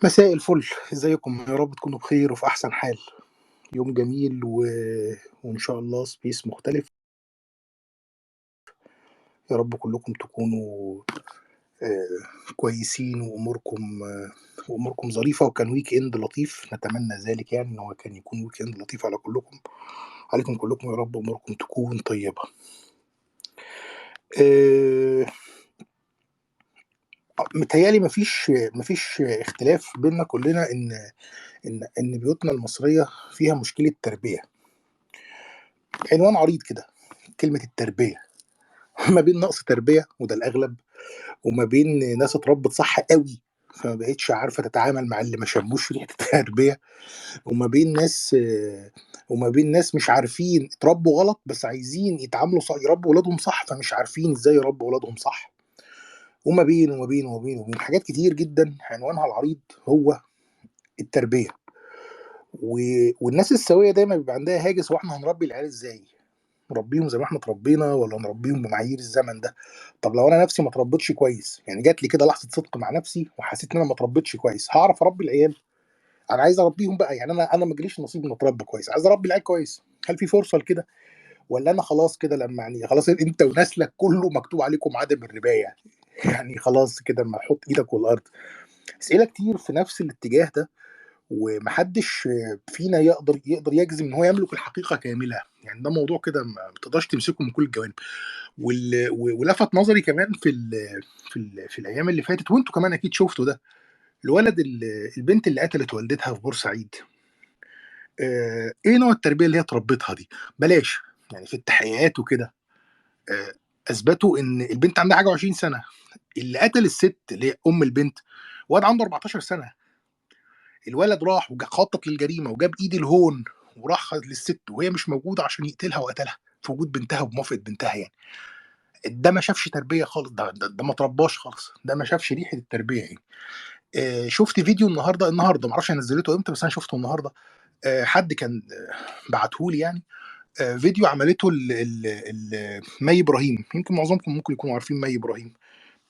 مساء الفل، ازيكم؟ يا رب تكونوا بخير وفي احسن حال. يوم جميل وان شاء الله space مختلف. يا رب كلكم تكونوا كويسين واموركم ظريفة، وكان weekend لطيف، نتمنى ذلك، يعني ان هو كان يكون weekend لطيف على كلكم، عليكم كلكم، يا رب اموركم تكون طيبة. متهيألي مفيش اختلاف بيننا كلنا ان بيوتنا المصرية فيها مشكلة تربيه. عنوان عريض كده كلمة التربية، ما بين نقص تربيه وده الاغلب، وما بين ناس اتربت صح قوي فما بقتش عارفه تتعامل مع اللي ما شموش ريحه التربية، وما بين ناس مش عارفين اتربوا غلط بس عايزين يتعاملوا صح، يربوا ولادهم صح فمش عارفين ازاي يربوا ولادهم صح، وما بين وما بين وما بين وما بين حاجات كتير جدا عنوانها العريض هو التربية. والناس السوية دايما بيبقى عندها هاجس، هو احنا هنربي العيال ازاي؟ نربيهم زي ما احنا اتربينا ولا نربيهم بمعايير الزمن ده؟ طب لو انا نفسي ما اتربيتش كويس، يعني جات لي كده لحظة صدق مع نفسي وحسيت ان انا ما اتربيتش كويس، هعرف اربي العيال؟ انا عايز اربيهم بقى، يعني انا ما جاليش نصيب ان اتربى كويس، عايز اربي العيال كويس، هل في فرصة لكده؟ ولا انا خلاص كده لما يعني خلاص انت ونسلك كله مكتوب عليكم عدم الربايه، يعني خلاص كده ما حط ايدك والارض. اسئلة كتير في نفس الاتجاه ده، ومحدش فينا يقدر يجزم ان هو يملك الحقيقة كاملة، يعني ده موضوع كده ما تقدرش تمسكه من كل الجوانب. ولفت نظري كمان في الايام اللي فاتت، وانتوا كمان اكيد شفتوا ده، الولد البنت اللي قتلت والدتها في بورسعيد، ايه نوع التربية اللي هي تربتها دي؟ بلاش يعني في التحقيقات وكده، اثبتوا ان البنت عندها حاجة 20 سنة، اللي قتل الست اللي هي ام البنت واد عنده 14 سنة. الولد راح وخطط للجريمه وجاب ايد الهون وراح للست وهي مش موجودة عشان يقتلها، وقتلها في وجود بنتها وبموافقه بنتها. يعني ده ما شافش تربيه خالص، ده ما ترباش خالص، ده ما شافش ريحه التربية يعني. شفت فيديو النهارده ما اعرفش نزلته امتى، بس انا شفته النهارده، حد كان بعتهولي يعني، فيديو عملته مي ابراهيم، يمكن معظمكم ممكن يكونوا عارفين مي ابراهيم.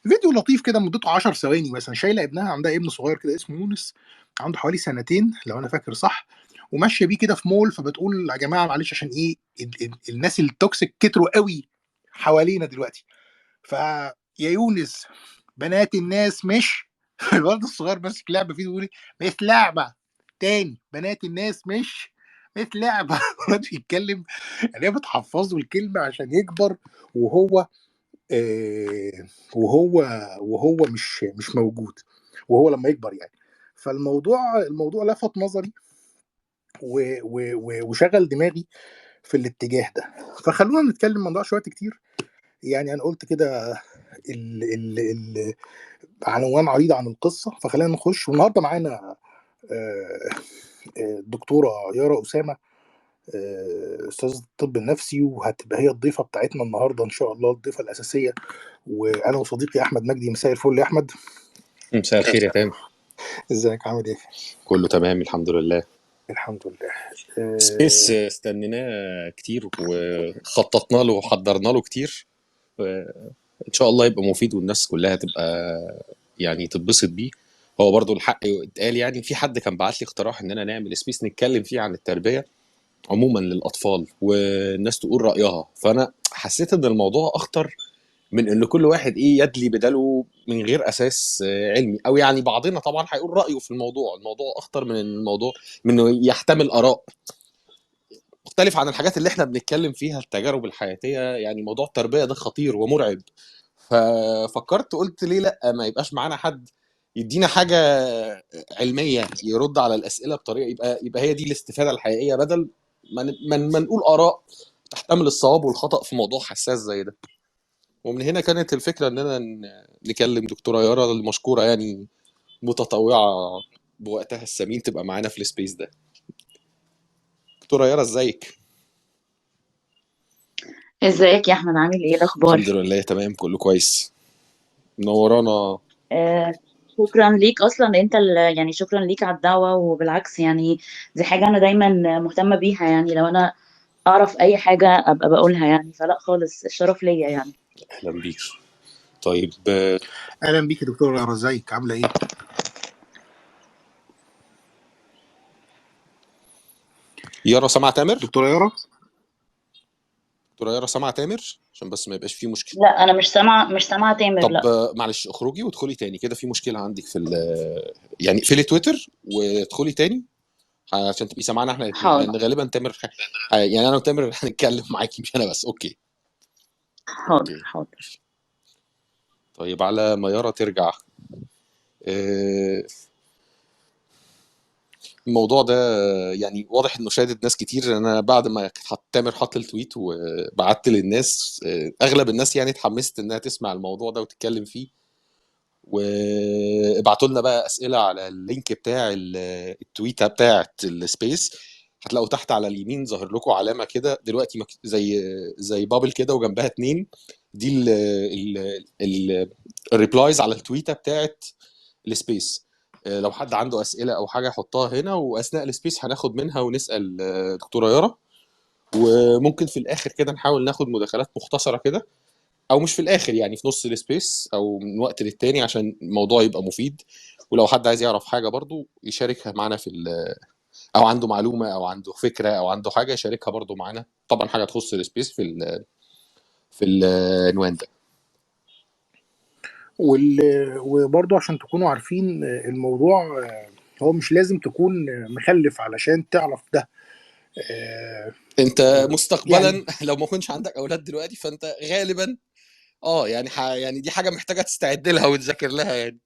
فيديو لطيف كده مدته 10 ثواني مثلا، شايله ابنها، عندها ابن صغير كده اسمه يونس، عنده حوالي سنتين لو انا فاكر صح، وماشية بيه كده في مول، فبتقول يا جماعة معلش عشان ايه الناس ال toxic كتروا قوي حوالينا دلوقتي، فيا يونس بنات الناس مش الولد الصغير ماسك لعبه فيه بيقول مش لعبه تاني، بنات الناس مش لعبه. الولد بيتكلم يعني، هي بتحفظه الكلمة عشان يكبر وهو وهو مش موجود، وهو لما يكبر يعني. فالموضوع لفت نظري وشغل دماغي في الاتجاه ده. فخلونا نتكلم، ما نضيعش وقت كتير يعني. انا قلت كده ال ال ال عنوان عريض عن القصة، فخلينا نخش. والنهارده معانا الدكتورة يارا اسامة، استاذه الطب النفسي، وهتبقى هي الضيفه بتاعتنا النهارده ان شاء الله، الضيفه الاساسية. وانا وصديقي احمد مجدي. مساء الفل يا احمد. مساء الخير يا تامر، ازيك عامل ايه؟ كله تمام الحمد لله. الحمد لله. space استنيناه كتير وخططنا له وحضرنا له كتير، ان شاء الله يبقى مفيد والناس كلها تبقى يعني تتبسط بيه. هو برضو الحق اتقال، يعني في حد كان بعت لي اقتراح اننا نعمل space نتكلم فيه عن التربية عموما للاطفال والناس تقول رايها، فانا حسيت ان الموضوع اخطر من ان كل واحد ايه يدلي بداله من غير اساس علمي، او يعني بعضنا طبعا هيقول رايه في الموضوع. الموضوع اخطر من الموضوع من انه يحتمل اراء مختلف عن الحاجات اللي احنا بنتكلم فيها، التجارب الحياتية. يعني موضوع التربية ده خطير ومرعب، ففكرت قلت ليه لا ما يبقاش معانا حد يدينا حاجة علمية يرد على الاسئلة بطريقة يبقى هي دي الاستفادة الحقيقية، بدل ما نقول اراء تحتمل الصواب والخطا في موضوع حساس زي ده. ومن هنا كانت الفكرة اننا نكلم دكتورة يارا المشكوره، يعني متطوعه بوقتها الثمين تبقى معانا في ال space ده. دكتورة يارا ازيك؟ ازيك يا احمد، عامل ايه الاخبار؟ الحمد لله تمام، كله كويس، منورانا. شكرا ليك اصلا انت يعني شكرا ليك على الدعوة، وبالعكس يعني دي حاجة انا دايما مهتمة بيها، يعني لو انا اعرف اي حاجة ابقى بقولها يعني، فلا خالص الشرف ليا يعني. اهلا بيك. طيب اهلا بيك يا دكتورة يارا، ازيك عامله ايه؟ يارا سامعه تامر؟ دكتورة يارا؟ دكتورة يارا سامعه تامر؟ عشان بس ما يبقاش فيه مشكلة. لا انا مش سامعه، مش سامعه تامر. طب لا معلش اخرجي وادخلي تاني كده، في مشكلة عندك في يعني اقفلي تويتر وادخلي تاني عشان تبقي سامعانا احنا الاثنين، حاضر لان غالبا تامر يعني انا وتامر هنتكلم معاكي مش انا بس. okay حاضر okay حاضر. طيب على ما يارا ترجع، الموضوع ده يعني واضح انه شادد ناس كتير. انا بعد ما تامر حط ال tweet وبعت للناس، اغلب الناس يعني اتحمست انها تسمع الموضوع ده وتتكلم فيه، وابعتوا لنا بقى اسئلة على ال link بتاع التويته بتاعه ال space. هتلاقوا تحت على اليمين ظاهر لكم علامة كده دلوقتي زي bubble كده وجنبها 2، دي ال replies على التويته بتاعه ال space. لو حد عنده اسئلة او حاجة يحطها هنا، واثناء ال space هناخد منها ونسال دكتورة يارا، وممكن في الاخر كده نحاول ناخد مداخلات مختصره كده، او مش في الاخر يعني في نص ال space او من وقت للتاني عشان الموضوع يبقى مفيد. ولو حد عايز يعرف حاجة برضو يشاركها معانا في او عنده معلومة او عنده فكرة او عنده حاجة يشاركها برضو معانا، طبعا حاجة تخص ال space في العنوان ده. وبرضه عشان تكونوا عارفين الموضوع، هو مش لازم تكون مخلف علشان تعرف ده. انت مستقبلا يعني لو ما كنتش عندك اولاد دلوقتي فانت غالبا يعني يعني دي حاجة محتاجه تستعد لها وتذاكر لها يعني،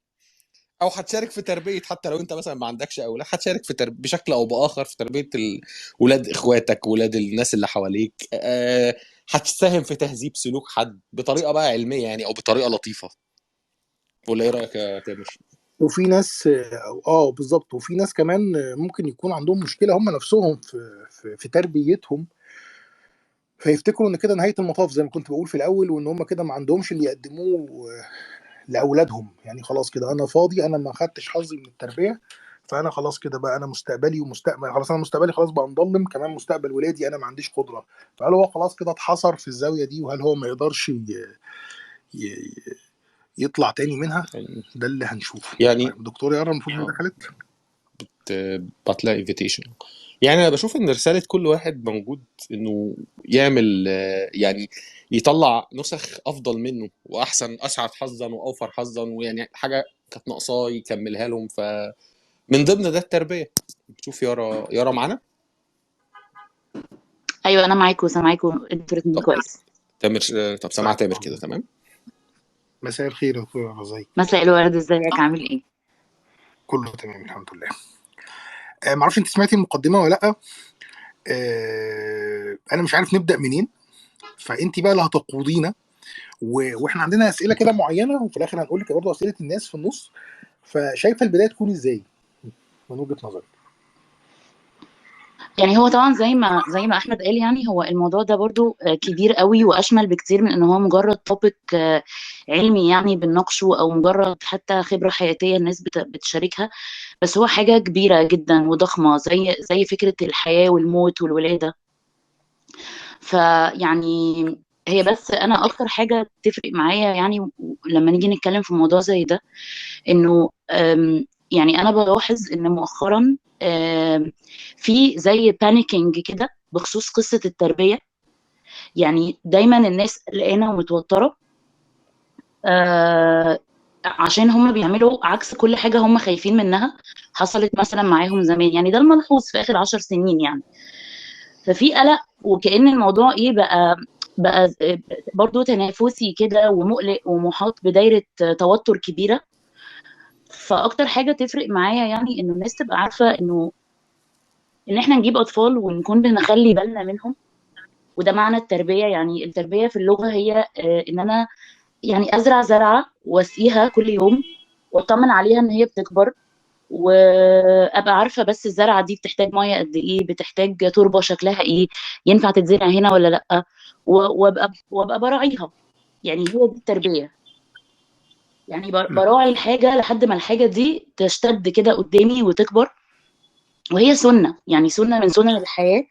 او هتشارك في تربيه، حتى لو انت مثلا ما عندكش اولاد هتشارك في بشكل او باخر في تربيه ولاد اخواتك، ولاد الناس اللي حواليك. هتساهم في تهذيب سلوك حد بطريقة بقى علمية يعني، او بطريقة لطيفة. ولا ايه رايك يا تامر؟ وفي ناس بالظبط، وفي ناس كمان ممكن يكون عندهم مشكلة هم نفسهم في تربيتهم، فيفتكروا ان كده نهاية المطاف زي ما كنت بقول في الاول، وان هم كده ما عندهمش اللي يقدموه لاولادهم، يعني خلاص كده انا فاضي، انا ما خدتش حظي من التربية، فانا خلاص كده بقى انا مستقبلي ومستقبل خلاص، انا مستقبلي خلاص بقى مضلم، كمان مستقبل ولادي انا ما عنديش قدره. فهل هو خلاص كده اتحصر في الزاوية دي، وهل هو ما يقدرش يطلع تاني منها؟ ده اللي هنشوفه يعني. طيب دكتور يارا المفروض انها دخلت، بعت لها invitation. يعني انا بشوف ان رسالة كل واحد موجود انه يعمل، يعني يطلع نسخ افضل منه واحسن، اسعد حظا واوفر حظا، ويعني حاجة كانت ناقصاه يكملها لهم. فمن ضمن ده التربية. شوف يارا معانا؟ ايوه انا معاكم وسامعاكم انتوا الاثنين كويس. تامر، طب سامع تامر كده تمام؟ مساء الخير يا دكتور يارا، ازيك؟ مساء الورد، ازيك عامل ايه؟ كله تمام الحمد لله. معرفش انت سمعتي المقدمة ولا لا. انا مش عارف نبدا منين، فانت بقى اللي هتقودينا، واحنا عندنا اسئلة كده معينة، وفي الاخر هنقول لك برضه اسئلة الناس في النص. فشايفه البداية تكون ازاي من وجهه نظرك؟ يعني هو طبعا زي ما احمد قال، يعني هو الموضوع ده برضو كبير قوي واشمل بكتير من ان هو مجرد topic علمي يعني بنناقشه، او مجرد حتى خبرة حياتية الناس بتشاركها، بس هو حاجة كبيرة جدا وضخمة زي فكرة الحياة والموت والولادة. فيعني هي بس انا اكتر حاجة تفرق معايا يعني لما نيجي نتكلم في موضوع زي ده، انه يعني انا بلاحظ ان مؤخرا في زي panicking كده بخصوص قصة التربية. يعني دايما الناس قلقانة ومتوترة عشان هم بيعملوا عكس كل حاجة هم خايفين منها حصلت مثلا معاهم زمان، يعني ده الملحوظ في آخر 10 سنين يعني. ففي قلق، وكأن الموضوع ايه بقى برضو تنافسي كده ومقلق ومحاط بدايرة توتر كبيرة. فاكتر حاجة تفرق معايا يعني انه الناس تبقى عارفه انه ان احنا نجيب اطفال ونكون بنخلي بالنا منهم، وده معنى التربية. يعني التربية في اللغة هي ان انا يعني ازرع زرعه واسقيها كل يوم واطمن عليها ان هي بتكبر، وابقى عارفه بس الزرعه دي بتحتاج مية قد ايه، بتحتاج تربه شكلها ايه، ينفع تتزرع هنا ولا لا، وابقى براعيها. يعني هي دي التربية، يعني براعي الحاجة لحد ما الحاجة دي تشتد كده قدامي وتكبر، وهي سنة، يعني سنة من سنن الحياة.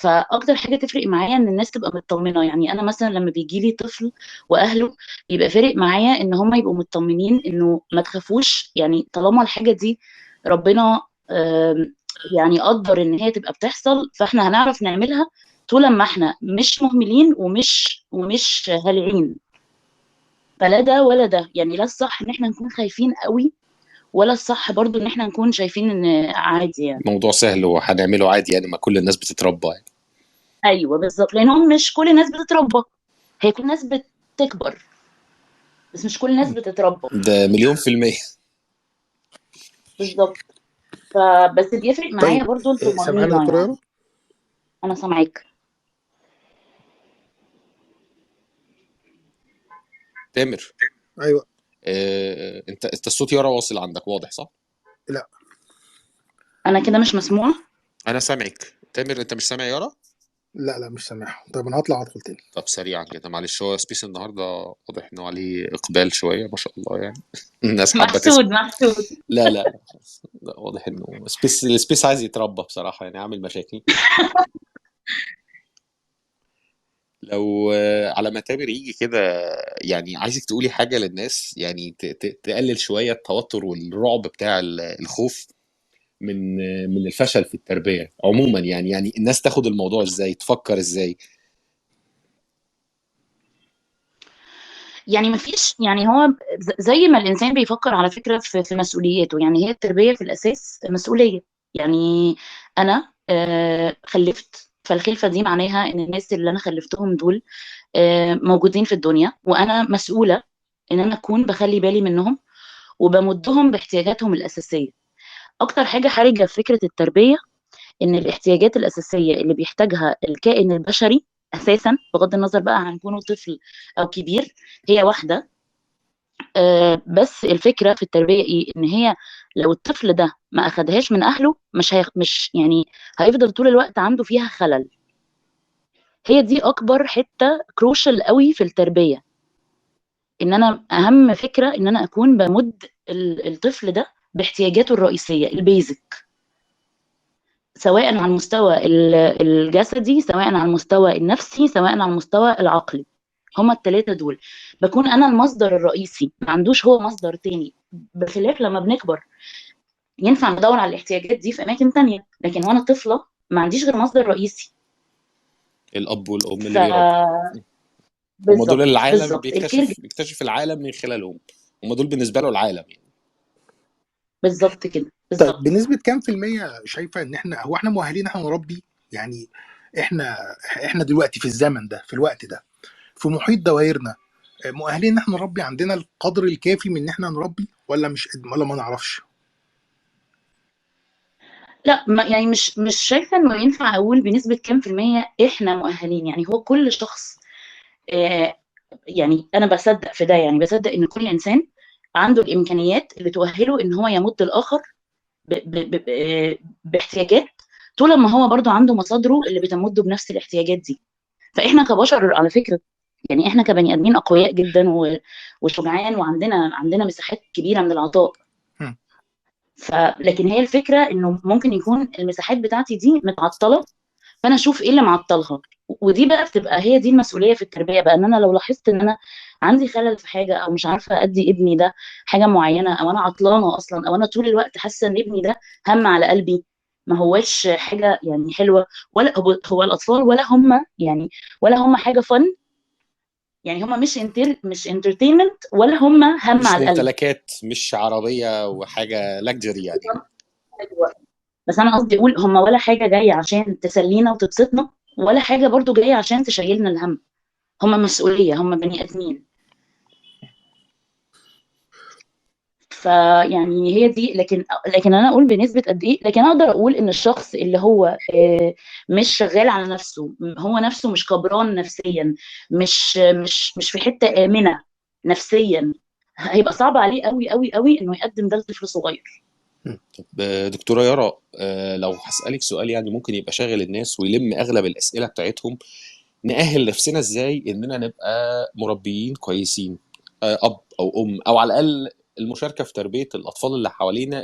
فأكتر حاجة تفرق معايا إن الناس تبقى مطمنة. يعني أنا مثلا لما بيجي لي طفل وأهله بيبقى فارق معايا إن هم يبقوا مطمنين إنه ما تخافوش، يعني طالما الحاجة دي ربنا يعني قدر ان هي تبقى بتحصل، فاحنا هنعرف نعملها طول ما احنا مش مهملين ومش هالعين. فلا ده ولا ده، يعني لا الصح ان احنا نكون خايفين قوي، ولا الصح برضو ان احنا نكون شايفين ان عادي يعني. موضوع سهل وهنعمله عادي يعني، ما كل الناس بتتربى يعني. ايوه بالظبط، لان هم مش كل الناس بتتربى، هي كل الناس بتكبر بس مش كل الناس بتتربى. ده 1,000,000%. بالظبط. فبس بيفرق معايا طيب برضو سامعاني الطمأنينة دكتورة يعني. يارا؟ انا سامعاك. تامر. ايوه. انت الصوت يارا واصل عندك واضح صح؟ لا انا كده مش مسموعة. انا سامعك تامر، انت مش سامع يارا؟ لا مش سامعها. طيب انا هطلع ادخل تاني. طب سريعا كده معلش، هو space النهارده واضح انه عليه اقبال شوية ما شاء الله يعني. الناس حابة تسمع. محسود محسود. لا لا لا خلاص، لا واضح انه ال space عايز يتربى بصراحة يعني، عامل مشاكل. لو على ما تامر يجي كده، يعني عايزك تقولي حاجة للناس يعني تقلل شوية التوتر والرعب بتاع الخوف من الفشل في التربية عموما يعني، يعني الناس تاخد الموضوع ازاي، تفكر ازاي؟ يعني مفيش، يعني هو زي ما الإنسان بيفكر على فكرة في مسؤولياته، يعني هي التربية في الأساس مسؤولية. يعني أنا خلفت، فالخلفة دي معناها إن الناس اللي أنا خلفتهم دول موجودين في الدنيا، وأنا مسؤولة إن أنا أكون بخلي بالي منهم وبمدهم باحتياجاتهم الأساسية. أكتر حاجة حرجة في فكرة التربية إن الاحتياجات الأساسية اللي بيحتاجها الكائن البشري أساساً، بغض النظر بقى عن كونه طفل أو كبير، هي واحدة. بس الفكرة في التربية إيه؟ إن هي لو الطفل ده ما أخدهاش من أهله، مش يعني هيفضل طول الوقت عنده فيها خلل. هي دي أكبر حتة كروشال قوي في التربية، إن أنا أهم فكرة إن أنا أكون بمد الطفل ده باحتياجاته الرئيسية البيزك، سواء على المستوى الجسدي، سواء على المستوى النفسي، سواء على المستوى العقلي. هما التلاتة دول بكون أنا المصدر الرئيسي، ما عندوش هو مصدر تاني. بخلاف لما بنكبر ينفع ندور على الاحتياجات دي في أماكن تانية، لكن وأنا طفلة ما عنديش غير مصدر رئيسي، الأب والأم اللي بيربوا. هما دول العالم بيكتشف العالم من خلالهم، هما دول بالنسبة له العالم يعني. بالظبط كده. طيب بنسبة كام في المية شايفة ان احنا، هو احنا مؤهلين احنا نربي؟ يعني احنا دلوقتي في الزمن ده، في الوقت ده، في محيط دوائرنا، مؤهلين ان احنا نربي؟ عندنا القدر الكافي من ان احنا نربي ولا مش، ولا ما نعرفش؟ لا، ما يعني مش شايفة انه ينفع اقول بنسبة كام في المية احنا مؤهلين. يعني هو كل شخص، يعني انا بصدق في ده، يعني بصدق ان كل انسان عنده الامكانيات اللي تؤهله ان هو يمد الاخر باحتياجات، طول ما هو برضو عنده مصادره اللي بتمده بنفس الاحتياجات دي. فاحنا كبشر على فكرة، يعني احنا كبني ادمين اقوياء جدا وشجعان، وعندنا مساحات كبيرة من العطاء. لكن هي الفكرة انه ممكن يكون المساحات بتاعتي دي متعطلة، فانا اشوف ايه اللي معطلها، ودي بقى بتبقى هي دي المسؤولية في التربية بقى. ان انا لو لاحظت ان انا عندي خلل في حاجة، او مش عارفه ادي ابني ده حاجة معينة، او انا عطلانه اصلا، او انا طول الوقت حاسه ان ابني ده هم على قلبي، ما هوش حاجة يعني حلوة، ولا هو الاطفال ولا هم يعني، ولا هم حاجة فن يعني، هم مش entertainment، ولا هم هم مش على القلب، ممتلكات، مش عربية وحاجه luxury يعني. بس انا قصدي اقول هم ولا حاجة جاية عشان تسلينا وتبسطنا، ولا حاجة برضو جاية عشان تشيلنا الهم. هم مسؤولية، هم بني ادمين. فيعني هي دي. لكن انا اقول بنسبة قد ايه، لكن اقدر اقول ان الشخص اللي هو مش شغال على نفسه، هو نفسه مش كبران نفسيا، مش مش مش في حتة امنه نفسيا، هيبقى صعب عليه قوي قوي قوي انه يقدم ده لطفل صغير. طب دكتورة يارا، لو هسألك سؤال يعني ممكن يبقى شاغل الناس ويلم اغلب الاسئلة بتاعتهم، نأهل نفسنا ازاي اننا نبقى مربيين كويسين، اب او ام، او على الاقل المشاركة في تربيه الاطفال اللي حوالينا،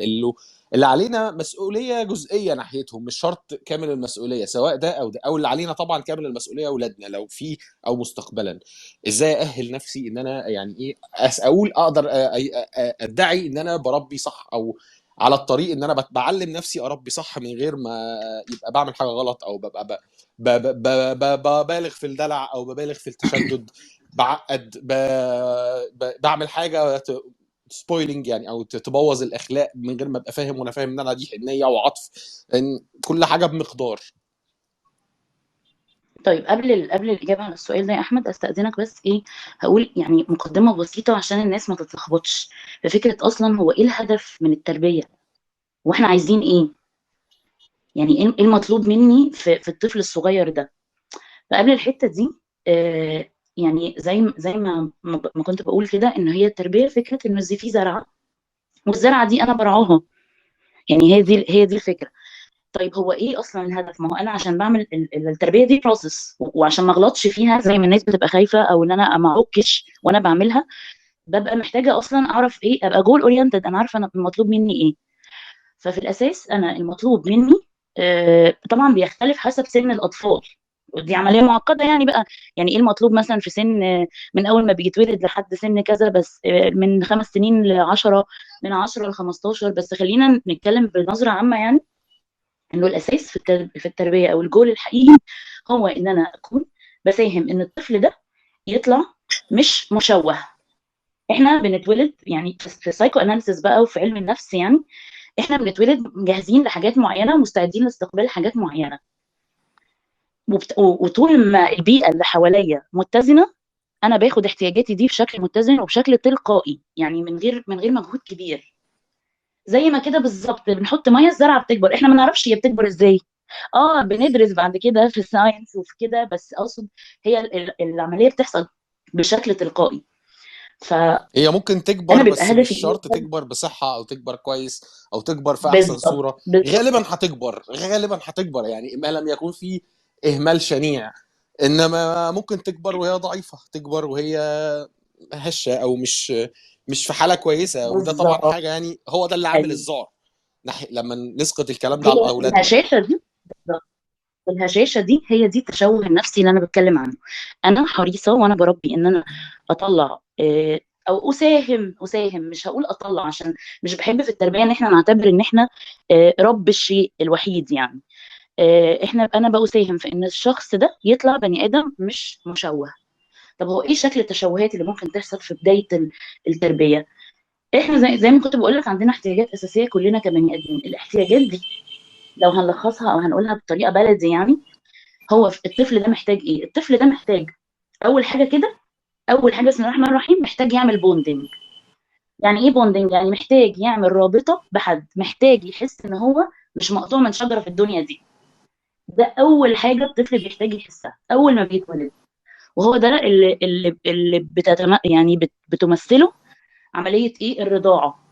اللي علينا مسؤولية جزئية ناحيتهم، مش شرط كامل المسؤولية، سواء ده او ده، او اللي علينا طبعا كامل المسؤولية اولادنا لو في او مستقبلا. ازاي اهل نفسي ان انا يعني ايه، اقول اقدر ادعي ان انا بربي صح، او على الطريق ان انا بعلم نفسي اربي صح من غير ما يبقى بعمل حاجة غلط، او ببقى ببالغ في الدلع او ببالغ في التشدد، بعقد، بعمل حاجة spoiling يعني، او تبوظ الاخلاق من غير ما ابقى فاهم، وانا فاهم ان انا دي حنيه وعطف، ان كل حاجة بمقدار. طيب قبل الاجابة على السؤال ده يا احمد، استاذنك بس ايه، هقول يعني مقدمه بسيطة عشان الناس ما تتلخبطش في فكرة اصلا هو ايه الهدف من التربية، واحنا عايزين ايه، يعني ايه المطلوب مني في الطفل الصغير ده. فقبل الحتة دي يعني زي ما كنت بقول كده، ان هي التربية فكرة انه في زرعه، والزرعه دي انا برعاها، يعني هي دي الفكرة. طيب هو ايه اصلا الهدف؟ ما هو انا عشان بعمل التربية دي process، وعشان ما اغلطش فيها زي ما الناس بتبقى خايفة، او ان انا ما اعكش وانا بعملها، ببقى محتاجه اصلا اعرف ايه، ابقى goal oriented، انا عارفه انا المطلوب مني ايه. ففي الاساس انا المطلوب مني طبعا بيختلف حسب سن الاطفال، ودي عملية معقدة يعني بقى، يعني ايه المطلوب مثلا في سن من اول ما بيتولد لحد سن كذا، بس من 5 سنين ل10، من 10 ل15. بس خلينا نتكلم بنظره عامة، يعني انه الاساس في التربية او الجول الحقيقي هو ان انا اكون بساهم ان الطفل ده يطلع مش مشوه. احنا بنتولد يعني في psychoanalysis بقى وفي علم النفس، يعني احنا بنتولد جاهزين لحاجات معينة ومستعدين لاستقبال حاجات معينة، وطول ما البيئة اللي حواليا متزنة انا باخد احتياجاتي دي بشكل متزن وبشكل تلقائي، يعني من غير مجهود كبير. زي ما كده بالظبط بنحط مية الزرعه بتكبر، احنا ما نعرفش هي بتكبر ازاي، بندرس بعد كده في ال science وفي كده، بس اقصد هي العملية بتحصل بشكل تلقائي. هي ممكن تكبر بس مش شرط تكبر بصحة او تكبر كويس او تكبر في احسن صوره. غالبا هتكبر يعني ما لم يكون في اهمال شنيع، انما ممكن تكبر وهي ضعيفة، تكبر وهي هشه او مش في حاله كويسة، وده طبعا حاجة يعني هو ده اللي عامل الذعر لما نسقط الكلام ده على اولادنا. الهشاشه دي هي دي التشوه النفسي اللي انا بتكلم عنه. انا حريصة وانا بربي ان انا اطلع او اساهم، مش هقول اطلع عشان مش بحب في التربية ان احنا نعتبر ان احنا رب الشيء الوحيد، يعني انا بساهم في ان الشخص ده يطلع بني ادم مش مشوه. طب هو ايه شكل التشوهات اللي ممكن تحصل في بداية التربية؟ احنا زي ما كنت بقول لك عندنا احتياجات اساسية كلنا كبني ادمين. الاحتياجات دي لو هنلخصها او هنقولها بطريقة بلدي، يعني هو الطفل ده محتاج ايه؟ الطفل ده محتاج اول حاجة كده، اول حاجة بسم الله الرحمن الرحيم، محتاج يعمل bonding. يعني ايه bonding؟ يعني محتاج يعمل رابطه بحد، محتاج يحس ان هو مش مقطوع من شجرة في الدنيا دي. ده اول حاجة الطفل بيحتاج يحسها اول ما بيتولد، وهو ده اللي يعني بتمثله عملية ايه؟ الرضاعة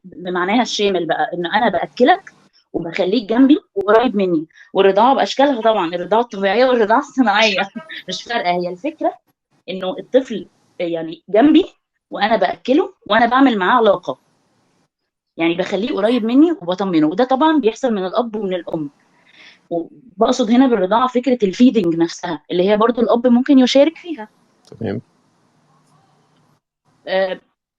بمعناها الشامل بقى، ان انا باكلك وبخليك جنبي وقريب مني. والرضاعه باشكالها طبعا، الرضاعة الطبيعية والرضاعه الصناعية مش فارقه، هي الفكرة انه الطفل يعني جنبي وانا باكله وانا بعمل معاه علاقة، يعني بخليه قريب مني وبطمنه. وده طبعا بيحصل من الاب ومن الام. وبقصد هنا بالرضاعه فكرة ال feeding نفسها اللي هي برضو الاب ممكن يشارك فيها. تمام.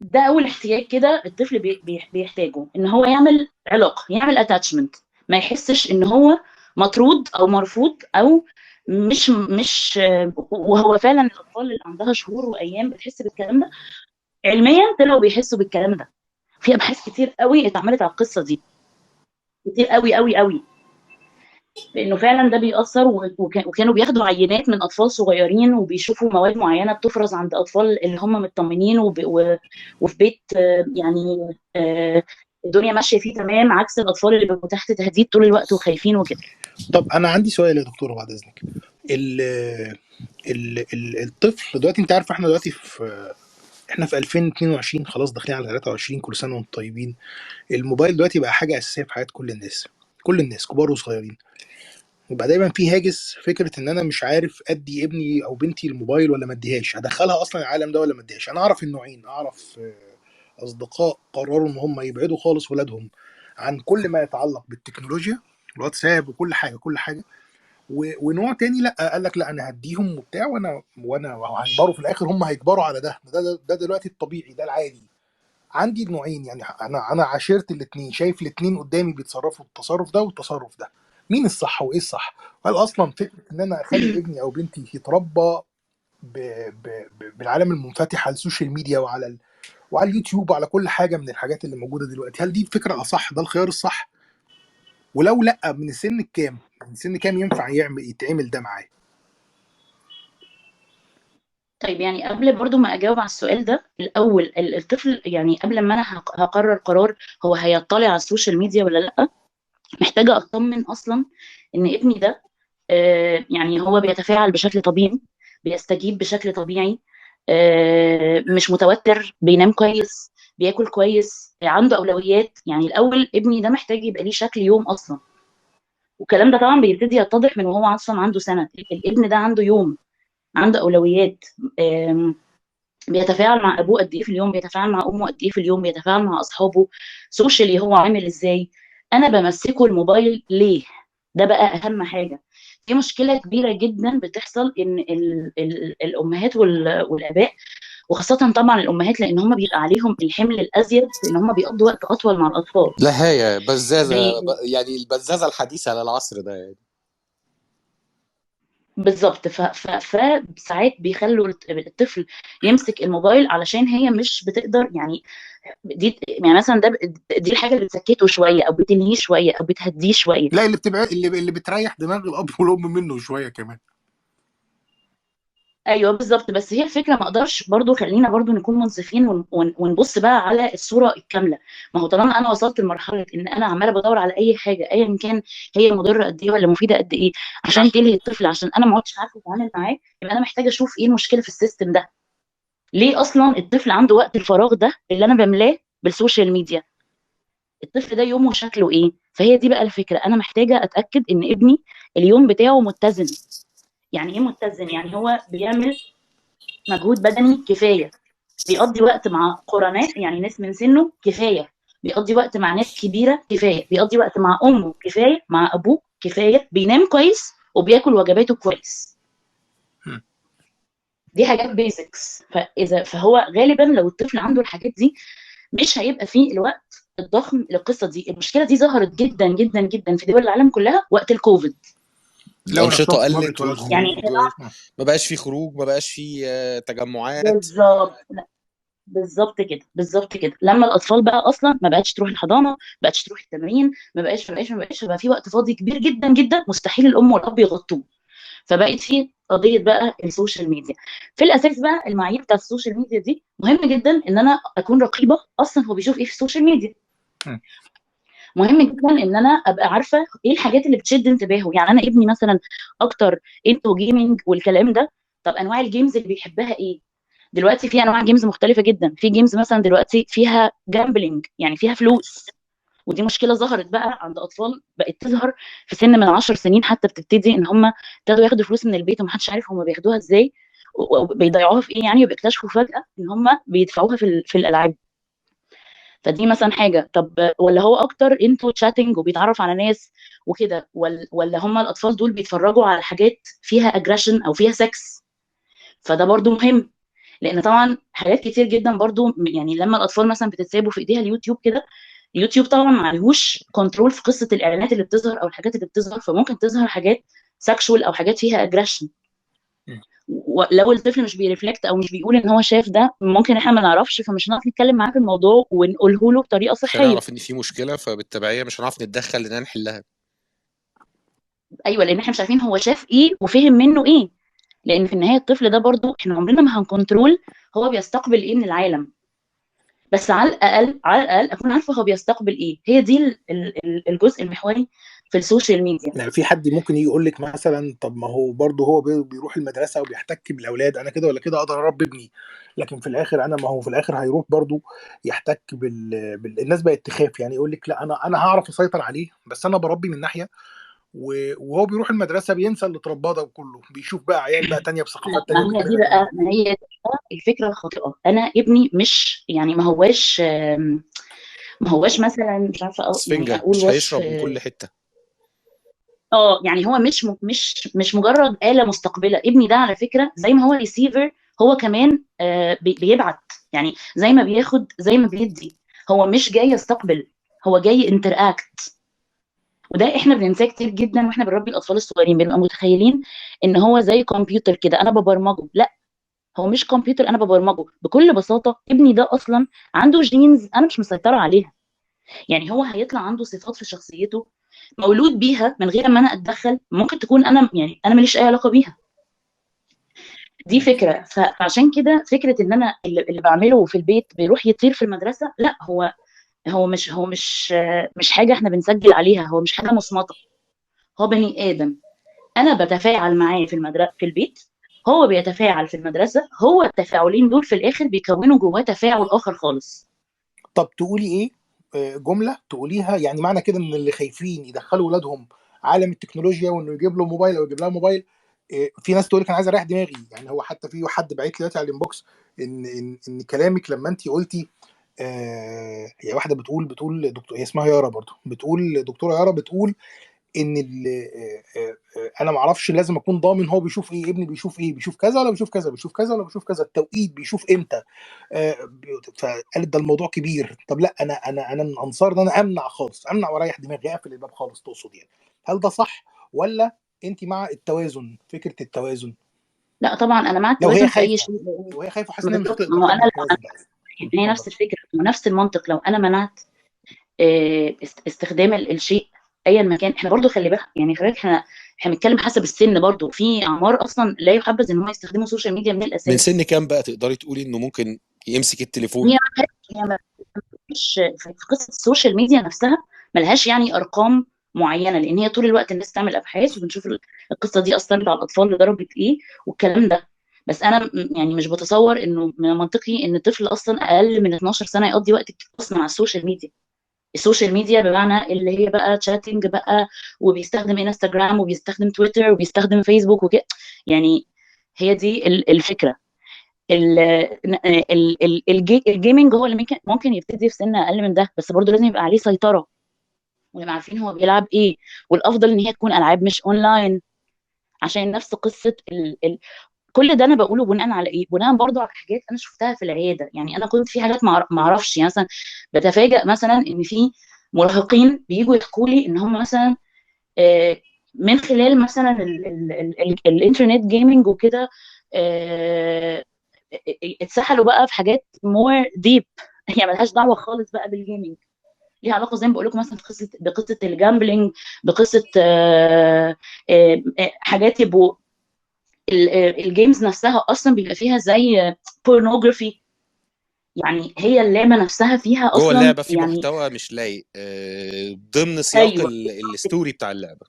ده اول احتياج كده الطفل بيحتاجه، ان هو يعمل علاقة، يعمل attachment، ما يحسش ان هو مطرود او مرفوض او مش وهو فعلا الاطفال اللي عندها شهور وايام بتحس بالكلام ده. علميا طلعوا بيحسوا بالكلام ده، في ابحاث كتير قوي اتعملت على القصة دي، كتير قوي قوي قوي، لانه فعلا ده بيأثر. وكانوا بياخدوا عينات من اطفال صغيرين وبيشوفوا مواد معينة بتفرز عند اطفال اللي هم مطمنين وفي بيت يعني الدنيا ماشية فيه تمام، عكس الاطفال اللي بيبقوا تحت تهديد طول الوقت وخايفين وكده. طب انا عندي سؤال يا دكتورة بعد اذنك. ال ال ال الطفل دلوقتي، انت عارف احنا دلوقتي في احنا في 2022، خلاص داخلين على 23، كل سنة وانتم طيبين. الموبايل دلوقتي بقى حاجة اساسية في حياة كل الناس، كل الناس كبار وصغيرين. وبقى دايما في هاجس فكرة ان انا مش عارف ادي ابني او بنتي الموبايل ولا ما اديهاش، هدخلها اصلا العالم ده ولا ما اديهاش. انا اعرف النوعين، اعرف اصدقاء قرروا ان هم يبعدوا خالص ولادهم عن كل ما يتعلق بالتكنولوجيا، الواتساب وكل حاجة كل حاجة، ونوع تاني لا، قال لك لا انا هديهم وبتاع، وانا هيكبروا في الاخر، هم هيكبروا على ده، ده دلوقتي الطبيعي، ده العادي. عندي نوعين، يعني انا عاشرت الاثنين، شايف الاثنين قدامي بيتصرفوا التصرف ده والتصرف ده، مين الصح وايه الصح؟ هل اصلا فكرة ان انا اخلي ابني او بنتي يتربى بالعالم المنفتح على ال social media وعلى وعلى اليوتيوب وعلى كل حاجة من الحاجات اللي موجودة دلوقتي، هل دي فكرة اصح؟ ده الخيار الصح؟ ولو لا، من سن الكام، من سن كام ينفع يتعمل ده معاه؟ طيب يعني قبل برضو ما اجاوب على السؤال ده الاول، الطفل يعني قبل ما انا هقرر قرار هو هيطلع على ال social media ولا لا، محتاجه اطمن اصلا ان ابني ده يعني هو بيتفاعل بشكل طبيعي، بيستجيب بشكل طبيعي، مش متوتر، بينام كويس، بياكل كويس، عنده اولويات. يعني الاول ابني ده محتاج يبقى ليه شكل يوم اصلا، والكلام ده طبعا بيبتدي يتضح من وهو اصلا عنده سنة. الابن ده عنده يوم، عنده اولويات، بيتفاعل مع ابوه قد ايه في اليوم، بيتفاعل مع امه قد ايه في اليوم، بيتفاعل مع اصحابه، socially هو عامل ازاي، انا بمسكه الموبايل ليه؟ ده بقى اهم حاجة. في مشكلة كبيرة جدا بتحصل ان ال ال الامهات والاباء، وخاصة طبعا الامهات لان هم بيبقى عليهم الحمل الازيد، لان هم بيقضوا وقت اطول مع الاطفال. لا هي بزازه يعني، البزازه الحديثة للعصر ده يعني. بالظبط. فساعات بيخلوا الطفل يمسك الموبايل علشان هي مش بتقدر، يعني دي يعني مثلا ده دي الحاجة اللي بتسكته شوية او بتنهيه شوية او بتهديه شوية. لا اللي بتبقى اللي بتريح دماغ الاب والام منه شوية كمان. ايوه بالظبط. بس هي الفكرة ما اقدرش برضو، خلينا برضو نكون منصفين ونبص بقى على الصورة الكاملة. ما هو طالما انا وصلت لمرحلة ان انا عماله بدور على اي حاجة ايا كان هي مضرة قد ايه ولا مفيدة قد ايه عشان تلهي الطفل، عشان انا ما عدتش عارفه اتعامل معاه، يبقى انا محتاجه اشوف ايه المشكلة في ال system ده. ليه اصلا الطفل عنده وقت الفراغ ده اللي انا بملاه بال social media؟ الطفل ده يومه شكله ايه؟ فهي دي بقى الفكرة، انا محتاجه اتاكد ان ابني اليوم بتاعه متزن. يعني ايه متزن؟ يعني هو بيعمل مجهود بدني كفاية، بيقضي وقت مع قرناء يعني ناس من سنة كفاية، بيقضي وقت مع ناس كبيرة كفاية، بيقضي وقت مع امه كفاية، مع ابوه كفاية، بينام كويس وبياكل وجباته كويس. دي حاجات basics. فهو غالبا لو الطفل عنده الحاجات دي مش هيبقى فيه الوقت الضخم للقصة دي. المشكلة دي ظهرت جدا جدا جدا في دول العالم كلها وقت الكوفيد. الأنشطة قلت والخروج يعني ما بقاش في خروج، ما بقاش في تجمعات. بالظبط بالظبط كده، بالظبط كده. لما الأطفال بقى أصلا ما بقتش تروح الحضانة، ما بقتش تروح التمرين، ما بقاش بقى في وقت فاضي كبير جدا جدا مستحيل الأم والأب يغطوه. فبقت في قضية بقى ال social media. في الأساس بقى المعايير بتاعت ال social media دي مهم جدا إن أنا أكون رقيبة أصلا هو بيشوف إيه في ال social media. مهم جدا ان انا ابقى عارفه ايه الحاجات اللي بتشد انتباهه. يعني انا ابني مثلا اكتر into gaming والكلام ده، طب انواع ال games اللي بيحبها ايه؟ دلوقتي في انواع games مختلفة جدا. في games مثلا دلوقتي فيها gambling يعني فيها فلوس، ودي مشكلة ظهرت بقى عند اطفال، بقت تظهر في سن من 10 سنين حتى، بتبتدي ان هم ابتدوا ياخدوا فلوس من البيت ومحدش عارف هم بياخدوها ازاي وبيضيعوها في ايه يعني، وبيكتشفوا فجاة ان هم بيدفعوها في الالعاب. فدي مثلا حاجة. طب ولا هو اكتر into chatting وبيتعرف على ناس وكده، ولا هم الاطفال دول بيتفرجوا على حاجات فيها aggression او فيها سكس؟ فده برضو مهم، لان طبعا حاجات كتير جدا برضو يعني لما الاطفال مثلا بتتسابوا في ايديها اليوتيوب كده، اليوتيوب طبعا ما عليهوش control في قصة الاعلانات اللي بتظهر او الحاجات اللي بتظهر، فممكن تظهر حاجات sexual او حاجات فيها aggression. ولو الطفل مش بي reflect او مش بيقول ان هو شاف ده، ممكن احنا ما نعرفش، فمش هنعرف نتكلم معاه في الموضوع ونقوله له بطريقة صحية. مش هنعرف ان في مشكلة، فبالتبعيه مش هنعرف نتدخل ان نحلها. ايوه، لان احنا مش عارفين هو شاف ايه وفهم منه ايه، لان في النهاية الطفل ده برضو احنا عمرنا ما هن control هو بيستقبل ايه من العالم، بس على الاقل على الاقل اكون عارفه هو بيستقبل ايه. هي دي الجزء المحوري في ال social media. يعني في حد ممكن يجي يقول لك مثلا طب ما هو برضه هو بيروح المدرسة وبيحتك بالاولاد، انا كده ولا كده اقدر اربي ابني، لكن في الاخر انا ما هو في الاخر هيروح برضه يحتك الناس بقت تخاف، يعني يقول لك لا انا هعرف اسيطر عليه، بس انا بربي من ناحية، وهو بيروح المدرسة بينسى اللي اترباه ده كله، بيشوف بقى عيال بقى تانية بثقافات تانية. ما هي دي بقى، ما هي الفكرة الخاطئة. انا ابني مش يعني ما هواش مثلا مش عارفه يعني اقول مش هيشرب من كل حتة. يعني هو مش مجرد آلة مستقبلة. ابني ده على فكرة زي ما هو ريسيفر هو كمان بيبعت، يعني زي ما بياخد زي ما بيدي، هو مش جاي يستقبل، هو جاي interact. وده احنا بننساه كتير جدا واحنا بنربي الاطفال الصغيرين، بنبقى متخيلين ان هو زي كمبيوتر كده انا ببرمجة. لا، هو مش كمبيوتر انا ببرمجة. بكل بساطة ابني ده اصلا عنده genes انا مش مسيطرة عليها، يعني هو هيطلع عنده صفات في شخصيته مولود بيها من غير ما انا اتدخل، ممكن تكون انا يعني انا ماليش اي علاقة بيها. دي فكرة. فعشان كده فكرة ان انا اللي بعمله في البيت بيروح يطير في المدرسة، لا، هو مش حاجة احنا بنسجل عليها، هو مش حاجة مصمته، هو بني ادم انا بتفاعل معاه في المدرسة في البيت، هو بيتفاعل في المدرسة، هو التفاعلين دول في الاخر بيكونوا جواه تفاعل اخر خالص. طب تقولي ايه جملة تقوليها، يعني معنى كده ان اللي خايفين يدخلوا اولادهم عالم التكنولوجيا وانه يجيب له موبايل او يجيب لها موبايل، في ناس تقول لك انا عايز اريح دماغي. يعني هو حتى في حد بعت لي دلوقتي على ال inbox ان ان ان كلامك لما انت قلتي، هي واحدة بتقول دكتور، هي اسمها يارا برضو، بتقول دكتورة يارا بتقول ان انا ما اعرفش، لازم اكون ضامن هو بيشوف ايه، ابني بيشوف ايه، بيشوف كذا ولا بيشوف كذا، بيشوف كذا ولا بيشوف كذا، التوقيت بيشوف امتى، فقالت ده الموضوع كبير. طب لا، انا من انصار ان انا امنع خالص، امنع واريح دماغي، اقفل الباب خالص، تقصد يعني هل ده صح ولا انت مع التوازن، فكرة التوازن؟ لا طبعا انا مع لو هي التوازن في اي خايفة، شيء. لو هي خايفة وحاسه انها مش بالظبط، هتقدر ما هو تعمل انا التوازن ده. هي اتفضل. نفس الفكرة ونفس المنطق. لو انا منعت استخدام الشيء ايا ما كان، احنا برضو خلي بالك، يعني خلي بالك احنا بنتكلم حسب السن، برضو في اعمار اصلا لا يحبذ ان هم يستخدموا social media من من الاساس. سن كام بقى تقدري تقولي انه ممكن يمسك التليفون؟ هي ما مش في قصة ال social media نفسها ملهاش يعني ارقام معينة، لان هي طول الوقت الناس تعمل ابحاث وبنشوف القصة دي اثرت على الاطفال لدرجة ايه والكلام ده. بس انا يعني مش بتصور انه من المنطقي ان طفل اصلا اقل من 12 سنة يقضي وقت كتير اصلا على ال social media. ال social media بمعنى اللي هي بقى chatting بقى، وبيستخدم انستجرام وبيستخدم تويتر وبيستخدم فيسبوك وكده، يعني هي دي الفكرة. ال gaming هو اللي ممكن يبتدي في سن اقل من ده، بس برضه لازم يبقى عليه سيطرة ونبقى عارفين هو بيلعب ايه، والافضل ان هي تكون العاب مش اونلاين، عشان نفس قصة كل ده انا بقوله بناء على ايه؟ بناء برضو على حاجات انا شفتها في العيادة. يعني انا كنت في حاجات ما اعرفش، يعني مثلا بتفاجئ مثلا ان في مراهقين بييجوا يحكوا لي ان هم مثلا من خلال مثلا ال internet gaming وكده، اتسحلوا بقى في حاجات more deep، هي ملهاش دعوه خالص بقى بال gaming، ليها علاقة زي ما بقول لكم مثلا بقصة ال gambling، بقصة حاجات يبقوا ال games نفسها اصلا بيبقى فيها زي pornography، يعني هي اللعبة نفسها فيها جوه اصلا اللعبة في يعني محتوى مش لايق، ضمن سياق ايوه ال story بتاع اللعبة.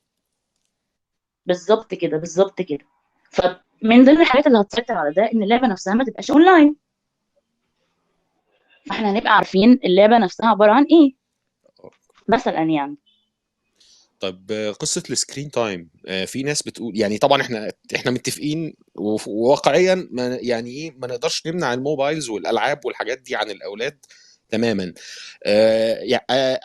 بالظبط كده، بالظبط كده. فمن ضمن الحاجات اللي هتسيطر على ده ان اللعبة نفسها ما تبقاش اونلاين، فاحنا هنبقى عارفين اللعبة نفسها عبارة عن ايه مثلا يعني. طب قصة ال screen time، في ناس بتقول يعني طبعا احنا متفقين وواقعيا ما يعني ايه، ما نقدرش نمنع ال mobiles والالعاب والحاجات دي عن الاولاد تماما.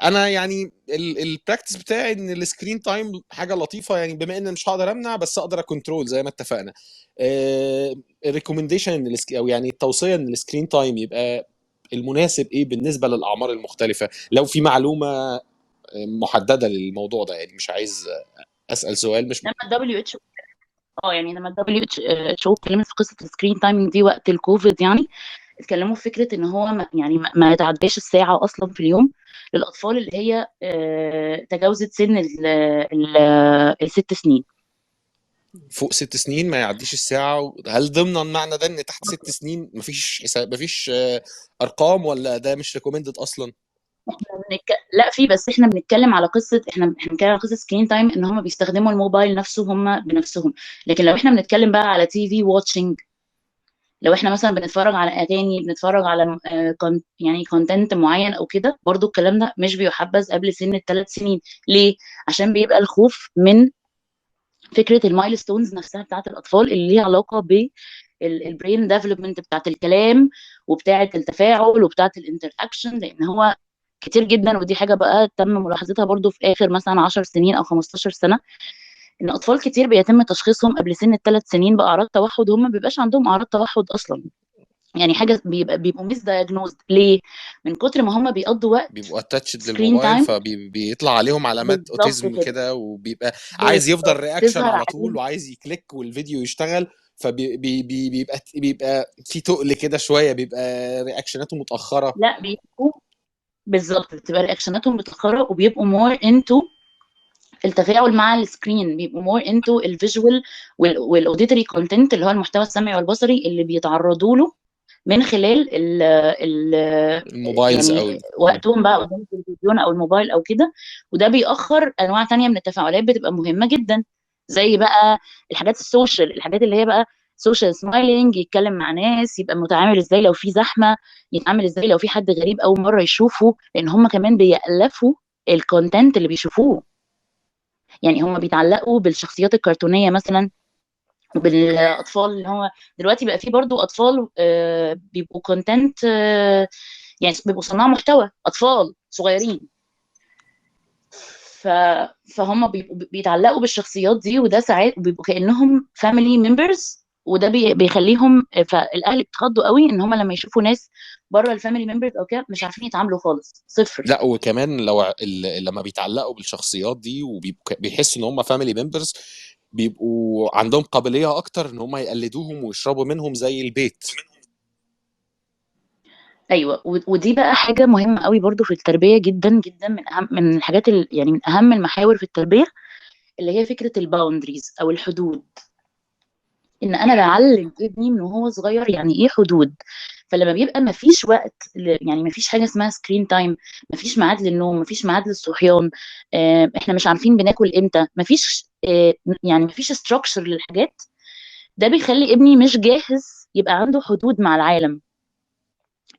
انا يعني ال practice بتاعي ان ال screen time حاجة لطيفة، يعني بما ان مش هقدر امنع بس اقدر ا control زي ما اتفقنا. ال recommendation ان او يعني التوصية ان ال screen time يبقى المناسب ايه بالنسبة للاعمار المختلفة، لو في معلومة محددة للموضوع ده، يعني مش عايز اسال سؤال مش لما ال WHO يعني لما ال WHO اتكلمت في قصة ال screen timing دي وقت الكوفيد، يعني اتكلموا في فكرة ان هو ما يتعداش الساعة اصلا في اليوم للاطفال اللي هي تجاوزت سن ال6 سنين. فوق 6 سنين ما يعديش الساعة. هل ضمن المعنى ده ان تحت 6 سنين مفيش حساب، مفيش ارقام، ولا ده مش recommended اصلا؟ لا في، بس احنا بنتكلم على قصة، احنا بنتكلم على قصة screen time ان هم بيستخدموا الموبايل نفسه هم بنفسهم. لكن لو احنا بنتكلم بقى على TV watching، لو احنا مثلا بنتفرج على اغاني، بنتفرج على يعني content معين او كده، برضو الكلام ده مش بيحبذ قبل سن ال3 سنين. ليه؟ عشان بيبقى الخوف من فكرة ال milestones نفسها بتاعت الاطفال اللي ليها علاقة بال brain development بتاعت الكلام وبتاعت التفاعل وبتاعت ال interaction، لان هو كتير جدا، ودي حاجة بقى تم ملاحظتها برضو في اخر مثلا 10 سنين او 15 سنة، ان اطفال كتير بيتم تشخيصهم قبل سن 3 سنين باعراض توحد، هم ما بيبقاش عندهم اعراض توحد اصلا. يعني حاجة بيبقوا misdiagnosed ليه؟ من كتر ما هم بيقضوا وقت بيبقوا attached screen للموبايل، time. فبيطلع عليهم علامات بالظبط autism كده، كده، وبيبقى عايز يفضل بالظبط reaction تظهر على طول عليهم. وعايز ي click والفيديو يشتغل، فبيبقى في تقل كده شوية، بيبقى reaction اته متاخرة. لا بيبقوا بالظبط، بتبقى reaction اتهم متاخرة، وبيبقوا more into التفاعل مع ال screen، بيبقوا more into ال visual وال auditory content اللي هو المحتوى السمعي والبصري اللي بيتعرضوا له من خلال ال ال ال mobiles يعني او وقتهم بقى قدام التلفزيون او الموبايل او كده. وده بيأخر انواع تانية من التفاعلات بتبقى مهمة جدا، زي بقى الحاجات ال social، الحاجات اللي هي بقى social smiling، يتكلم مع ناس، يبقى متعامل ازاي لو في زحمة، يتعامل ازاي لو في حد غريب اول مرة يشوفه، لان هم كمان بيألفوا ال content اللي بيشوفوه. يعني هم بيتعلقوا بالشخصيات الكرتونية مثلا، وبالاطفال اللي هو دلوقتي بقى فيه برضو اطفال بيبقوا content، يعني بيبقوا صناع محتوى اطفال صغيرين، فهم بيبقوا بيتعلقوا بالشخصيات دي، وده ساعات بيبقوا كأنهم family members، وده بيخليهم، فالاهل بيتخضوا قوي ان هم لما يشوفوا ناس بره ال family members او كده مش عارفين يتعاملوا خالص، صفر. لا، وكمان لو لما بيتعلقوا بالشخصيات دي وبيحسوا ان هم family members، بيبقوا عندهم قابلية اكتر ان هم يقلدوهم ويشربوا منهم زي البيت. ايوه، ودي بقى حاجة مهمة قوي برضو في التربية، جدا جدا، من اهم من الحاجات يعني من اهم المحاور في التربية اللي هي فكرة ال boundaries او الحدود. ان انا بعلم ابني من وهو صغير يعني ايه حدود. فلما بيبقى ما فيش وقت يعني ما فيش حاجة اسمها screen time، ما فيش ميعاد للنوم، ما فيش ميعاد للصحيان، احنا مش عارفين بناكل امتى، ما فيش يعني ما فيش structure للحاجات، ده بيخلي ابني مش جاهز يبقى عنده حدود مع العالم.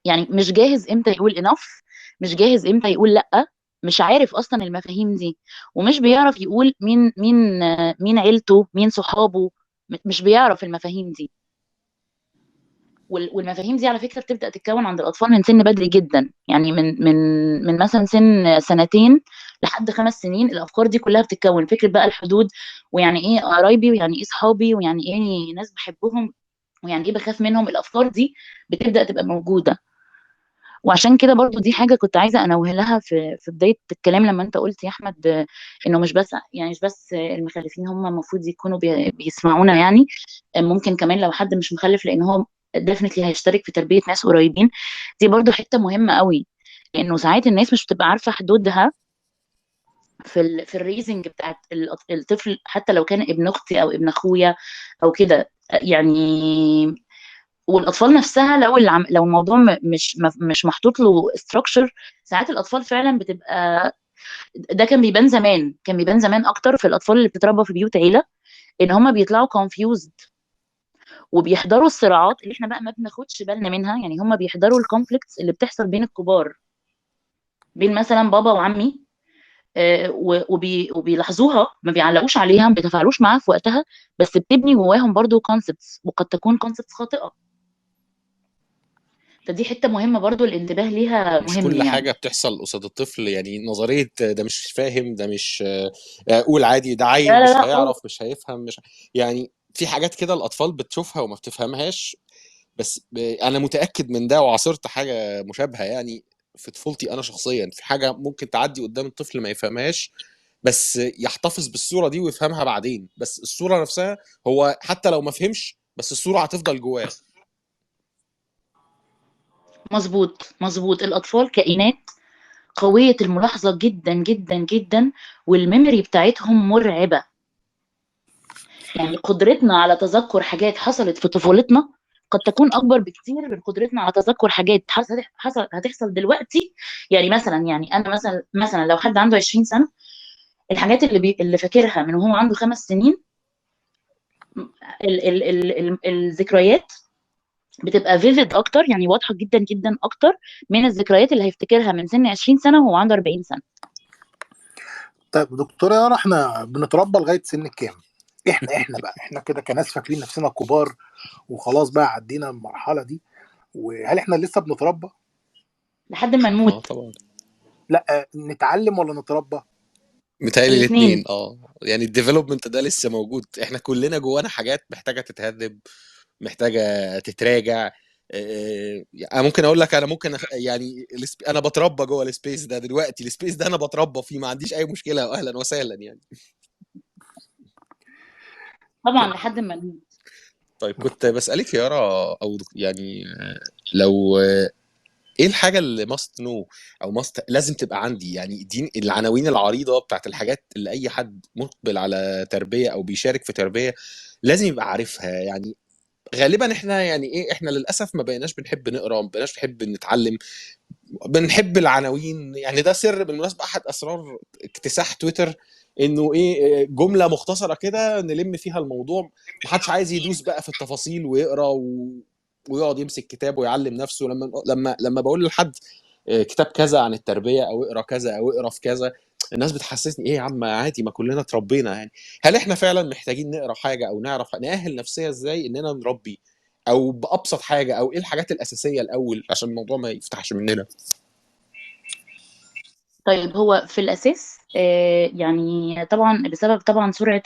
يعني مش جاهز امتى يقول enough، مش جاهز امتى يقول لا، مش عارف اصلا المفاهيم دي، ومش بيعرف يقول مين مين مين عيلته، مين صحابه، مش بيعرف المفاهيم دي. والمفاهيم دي على فكرة بتبدأ تتكون عند الأطفال من سن بدري جدا، يعني من من من مثلا سن 2 سنين لحد 5 سنين الأفكار دي كلها بتتكون. فكرة بقى الحدود، ويعني إيه قرايبي، ويعني إيه صحابي، ويعني إيه ناس بحبهم، ويعني إيه بخاف منهم، الأفكار دي بتبدأ تبقى موجودة. وعشان كده برضو دي حاجة كنت عايزة أنوه لها في بداية الكلام لما أنت قلت يا أحمد، إنه مش بس يعني مش بس المخلفين هم المفروض يكونوا بيسمعونا، يعني ممكن كمان لو حد مش مخلف، لأن هو definitely هيشترك في تربية ناس قريبين. دي برضو حتة مهمة قوي، لأنه ساعات الناس مش بتبقى عارفة حدودها في ال raising بتاعت الطفل، حتى لو كان ابن أختي أو ابن أخويا أو كده يعني. والاطفال نفسها لو لو الموضوع مش محطوط له structure، ساعات الاطفال فعلا بتبقى، ده كان بيبان زمان، كان بيبان زمان اكتر في الاطفال اللي بتتربى في بيوت عيله، ان هم بيطلعوا confused وبيحضروا الصراعات اللي احنا بقى ما بناخدش بالنا منها. يعني هم بيحضروا ال conflicts اللي بتحصل بين الكبار، بين مثلا بابا وعمي، وبيلاحظوها، ما بيعلقوش عليها، ما بيتفاعلوش معاها في وقتها، بس بتبني جواهم برضو concepts، وقد تكون concepts خاطئة. فدي حتة مهمة برضو الانتباه ليها، مش مهم كل يعني. حاجة بتحصل قصاد الطفل، يعني نظرية ده مش فاهم، ده مش قول عادي، ده عيل لا لا مش لا خالص. هيعرف، مش هيفهم، مش يعني في حاجات كده الأطفال بتشوفها وما بتفهمهاش. بس أنا متأكد من ده، وعاصرت حاجة مشابهة يعني في طفولتي أنا شخصيا، في حاجة ممكن تعدي قدام الطفل ما يفهمهاش، بس يحتفظ بالصورة دي ويفهمها بعدين، بس الصورة نفسها هو حتى لو ما فهمش، بس الصورة هتفضل جواه. مظبوط مظبوط. الأطفال كائنات قوية الملاحظة جدا جدا جدا، وال memory بتاعتهم مرعبة. يعني قدرتنا على تذكر حاجات حصلت في طفولتنا قد تكون أكبر بكتير من قدرتنا على تذكر حاجات هتحصل دلوقتي. يعني مثلا، يعني أنا مثلا لو حد عنده 20 سنة، الحاجات اللي فاكرها من وهو عنده 5 سنين، ال ال ال ال الذكريات بتبقى vivid اكتر، يعني واضحة جدا جدا اكتر من الذكريات اللي هيفتكرها من سن 20 سنة وهو عنده 40 سنة. طيب دكتورة يارا، احنا بنتربى لغاية سن كام؟ احنا بقى احنا كده كناس فاكرين نفسنا كبار وخلاص بقى عدينا المرحلة دي، وهل احنا لسه بنتربى؟ لحد ما نموت. طبعا. لا، نتعلم ولا نتربى؟ متهيألي الاثنين. الاثنين. يعني ال development ده لسه موجود، احنا كلنا جوانا حاجات محتاجه تتهذب، محتاجه تتراجع. انا ممكن اقول لك، انا ممكن يعني انا بتربى جوه ال space ده دلوقتي، ال space ده انا بتربى فيه، ما عنديش اي مشكلة، واهلا وسهلا يعني. طبعا لحد ما نموت. طيب كنت بسألك يا يارا، او يعني لو ايه الحاجة اللي must know او must لازم تبقى عندي، يعني دي العناوين العريضة بتاعت الحاجات اللي اي حد مقبل على تربيه او بيشارك في تربيه لازم يبقى عارفها. يعني غالبا احنا يعني ايه، احنا للاسف ما بقيناش بنحب نقرا، ما بقيناش بنحب نتعلم، بنحب العناوين. يعني ده سر بالمناسبة، احد اسرار اكتساح تويتر، انه ايه، جملة مختصره كده نلم فيها الموضوع، ما حدش عايز يدوس بقى في التفاصيل ويقرا ويقعد يمسك كتاب ويعلم نفسه. لما بقول لحد كتاب كذا عن التربية، او اقرا كذا، او اقرا في كذا، الناس بتحسسني ايه يا عم عادي، ما كلنا اتربينا. يعني هل احنا فعلا محتاجين نقرا حاجة او نعرف نأهل نفسيا ازاي اننا نربي، او بابسط حاجة، او ايه الحاجات الاساسية الاول عشان الموضوع ما يفتحش مننا؟ طيب هو في الاساس يعني طبعا بسبب طبعا سرعة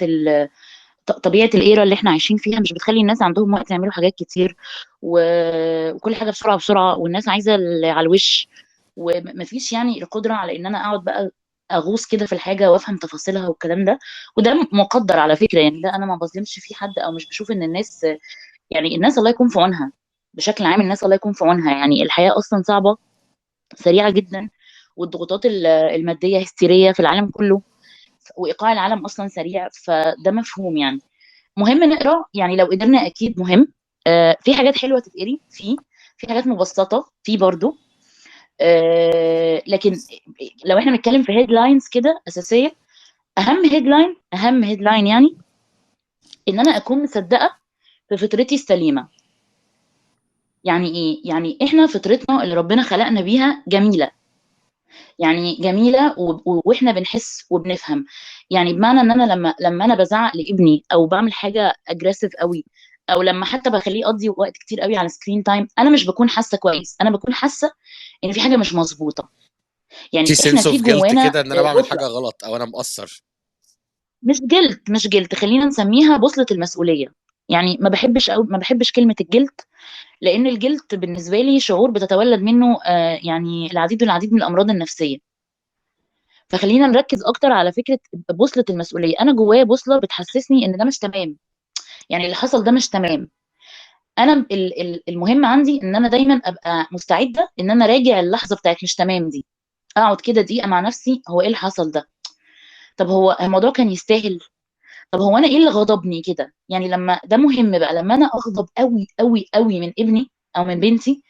طبيعة الايرا اللي احنا عايشين فيها مش بتخلي الناس عندهم وقت يعملوا حاجات كتير، وكل حاجة بسرعة بسرعة، والناس عايزه على الوش، ومفيش يعني القدرة على ان انا اقعد بقى اغوص كده في الحاجة وافهم تفاصيلها والكلام ده. وده مقدر على فكرة، يعني ده انا ما بظلمش فيه حد، او مش بشوف ان الناس، يعني الناس الله يكون في عونها بشكل عام، الناس الله يكون في عونها. يعني الحياة اصلا صعبة سريعة جدا، والضغوطات المادية هستيريه في العالم كله، وايقاع العالم اصلا سريع، فده مفهوم. يعني مهم نقرا، يعني لو قدرنا اكيد مهم. في حاجات حلوة تتقري، في حاجات مبسطة في برضو، لكن لو احنا بنتكلم في headlines كده اساسية، اهم headline يعني ان انا اكون مصدقه في فطرتي السليمة. يعني ايه؟ يعني احنا فطرتنا اللي ربنا خلقنا بيها جميلة، يعني جميلة واحنا بنحس وبنفهم. يعني بمعنى ان انا لما انا بزعق لابني او بعمل حاجة aggressive قوي، او لما حتى بخليه يقضي وقت كتير قوي على screen time، انا مش بكون حاسه كويس، انا بكون حاسه ان في حاجة مش مظبوطة. يعني في احنا sense في of guilt جوانا كده ان انا بعمل بوصله، حاجة غلط او انا مقصر. مش guilt، خلينا نسميها بوصله المسؤولية. يعني ما بحبش، أو ما بحبش كلمة ال guilt، لان ال guilt بالنسبة لي شعور بتتولد منه يعني العديد والعديد من الامراض النفسية. فخلينا نركز اكتر على فكرة بوصله المسؤولية. انا جوايا بوصله بتحسسني ان ده مش تمام، يعني اللي حصل ده مش تمام. انا المهم عندي ان انا دايما ابقى مستعدة ان انا راجع اللحظة بتاعت مش تمام دي، اقعد كده دقيقة مع نفسي، هو ايه اللي حصل ده؟ طب هو الموضوع كان يستاهل؟ طب هو انا ايه اللي غضبني كده؟ يعني لما ده مهم بقى، لما انا اغضب قوي قوي قوي من ابني او من بنتي،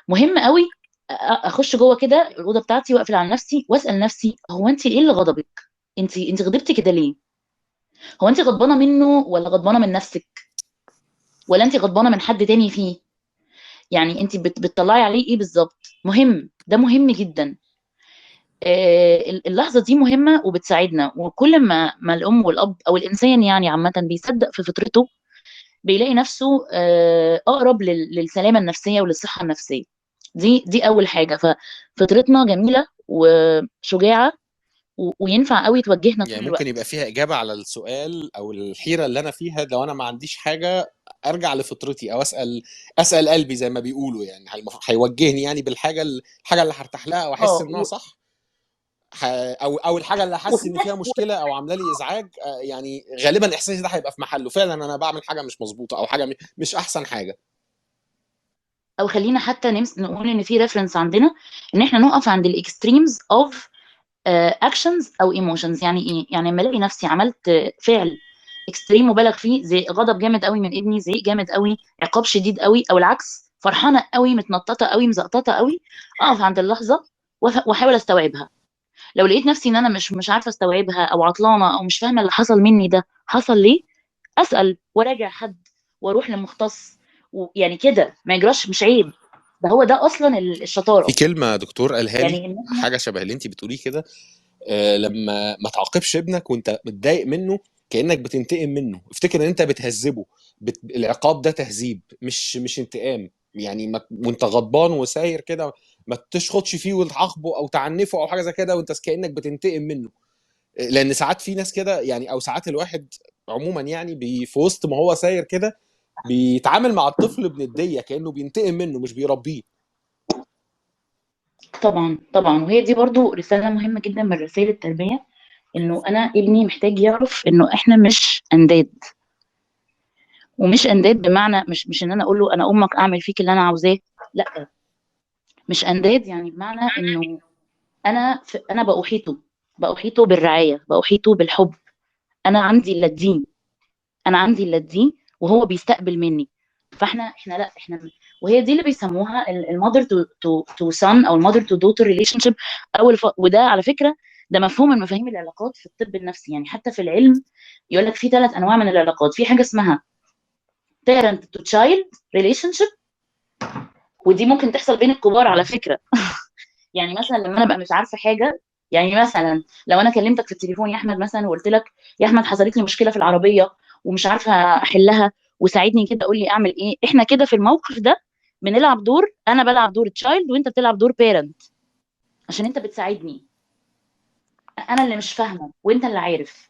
مهم قوي اخش جوه كده الاوضة بتاعتي واقفل على نفسي واسال نفسي، هو انت ايه اللي غضبك؟ انت غضبتي كده ليه؟ هو انت غضبانه منه ولا غضبانه من نفسك؟ ولا انت غضبانه من حد تاني فيه؟ يعني انت بتطلعي عليه ايه بالظبط؟ مهم، ده مهم جدا. اللحظة دي مهمة وبتساعدنا. وكل ما الام والاب او الانسان يعني عامة بيصدق في فطرته، بيلاقي نفسه اقرب للسلامة النفسية وللصحه النفسية. دي اول حاجة. ففطرتنا جميلة وشجاعة وينفع قوي توجهنا يعني طول ممكن الوقت. يبقى فيها إجابة على السؤال أو الحيرة اللي أنا فيها، لو أنا ما عنديش حاجة أرجع لفطرتي أو أسأل قلبي زي ما بيقولوا، يعني هيوجهني يعني بالحاجة الحاجة اللي هرتاح لها أو أحس إنها صح، أو الحاجة اللي أحس إن فيها مشكلة أو عاملة لي إزعاج، يعني غالبا إحساسي ده هيبقى في محله، فعلا أنا بعمل حاجة مش مظبوطة أو حاجة مش أحسن حاجة. أو خلينا حتى نقول إن في reference عندنا إن إحنا نقف عند ال extremes of actions أو emotions. يعني إيه؟ يعني لما ألاقي نفسي عملت فعل extreme مبالغ فيه، زي غضب جامد قوي من ابني، زعيق جامد قوي، عقاب شديد قوي، أو العكس فرحانة قوي، متنططة قوي، مزقططة قوي، أقف عند اللحظة وأحاول أستوعبها. لو لقيت نفسي إن أنا مش عارفة أستوعبها أو عطلانة أو مش فاهمة اللي حصل مني ده حصل ليه، أسأل وراجع حد وأروح لمختص، ويعني كده ما يجراش، مش عيب، ده هو ده أصلاً الشطارة. في كلمة دكتور قالها لي يعني إن إحنا حاجة شبه اللي أنتي بتقوليه كده، لما ما تعاقبش ابنك وأنت متضايق منه كأنك بتنتقم منه، افتكر إن أنت بتهذبه، العقاب ده تهذيب مش انتقام. يعني وأنت غضبان وساير كده ما تشخطش فيه وتعاقبه أو تعنفه أو حاجة زي كده وأنت كأنك بتنتقم منه. لان ساعات في ناس كده يعني، او ساعات الواحد عموما يعني في وسط ما هو ساير كده بيتعامل مع الطفل بنديه كانه بينتقم منه مش بيربيه. طبعا طبعا، وهي دي برضو رسالة مهمة جدا من رسائل التربية، انه انا ابني محتاج يعرف انه احنا مش انداد، ومش انداد بمعنى مش ان انا اقول له انا امك اعمل فيك اللي انا عاوزاه، لا، مش انداد يعني بمعنى انه انا باحيطه بالرعايه، باحيطه بالحب، انا عندي اللي اديه، انا عندي اللي اديه وهو بيستقبل مني. فاحنا احنا لا احنا، وهي دي اللي بيسموها ال mother to son او ال mother to daughter relationship، او وده على فكرة ده مفهوم من مفاهيم العلاقات في الطب النفسي. يعني حتى في العلم يقول لك في 3 انواع من العلاقات، في حاجة اسمها parent to child relationship، ودي ممكن تحصل بين الكبار على فكرة. يعني مثلا لما انا ابقى مش عارفه حاجة، يعني مثلا لو انا كلمتك في التليفون يا احمد مثلا وقلت لك يا احمد حصلت لي مشكلة في العربية ومش عارفه احلها وساعدني كده قول لي اعمل ايه، احنا كده في الموقف ده بنلعب دور، انا بلعب دور child وانت بتلعب دور parent، عشان انت بتساعدني، انا اللي مش فاهمه وانت اللي عارف.